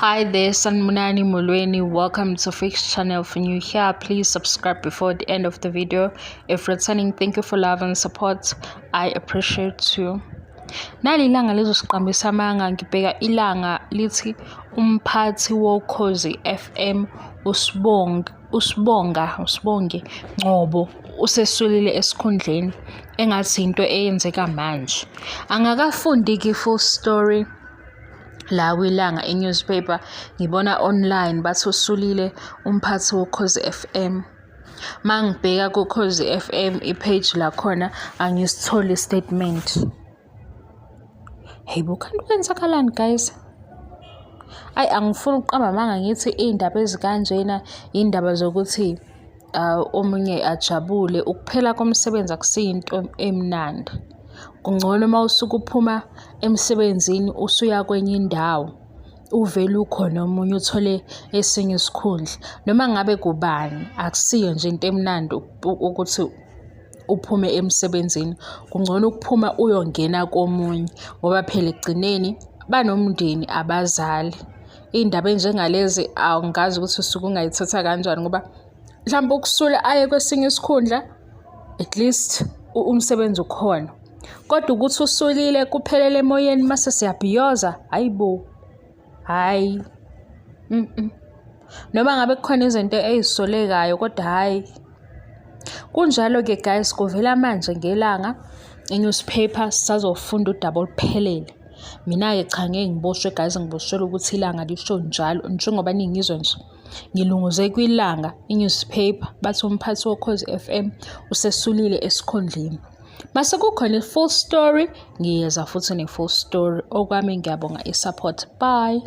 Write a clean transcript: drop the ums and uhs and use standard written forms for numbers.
Hi there, Sanibonani, Molweni. Welcome to Fix Channel. If you're new here, please subscribe before the end of the video. If returning, thank you for love and support. I appreciate you. Nali ilanga lizosiqambisa amanga. Ngibheka ilanga lithi umphathi woKhozi FM uSibonga uSibonga uSibonge Ngcobo usesulile esikhundleni, engathi into eyenzeka manje. Angakafundi-ke i-full story la kwiLanga i-newspaper, ngibona online bathi usulile umphathi woKhozi FM. Mangibheka kuKhozi FM i-page lakhona, angisitholi i-statement. Hey bo, kanti kwenzakalani, guys? Ayi, angifuni ukuqamba amanga ngithi iy'ndaba ezikanjena iy'ndaba zokuthi omunye ajabule. Ukuphela komsebenzi akusiyinto emnandi. Kungcono uma usuke uphuma emsebenzini usuya kwenye indawo, uvele ukhona omunye uthole esinye isikhundla. Noma ngabe kubani, akusiyo nje into emnandi ukuthi uphume emsebenzini. Kungcono ukuphuma uyongena komunye ngoba phela ekugcineni banomndeni, abazali. Iy'ndaba ey'njengalezi angazi ukuthi usuke ungayithatha kanjani, ngoba mhlawumbe ukusula aye kwesinye isikhundla, at least umsebenzi ukhona. Kodwa ukuthi usulile kuphelele emoyeni mase siyabhiyoza, hhayi bo, hhayi. Noma ngabe kukhona izinto ey'solekayo, kodwa hhayi. Kunjalo-ke guys, kuvela manje ngelanga i-newspaper, sisazofunda udaba oluphelele. Mina-ke cha, ngeke ngiboshwe guys, ngiboshelwe ukuthi ilanga lisho njalo njengoba ningizwa nje. Ngilunguze kwiLanga i-newspaper, bathi umphathi woKhozi FM usesulile esikhundleni. Mase kukhona i-full story, ngiyeza futhi ne-full story. Okwami ngiyabonga i-support. Bye.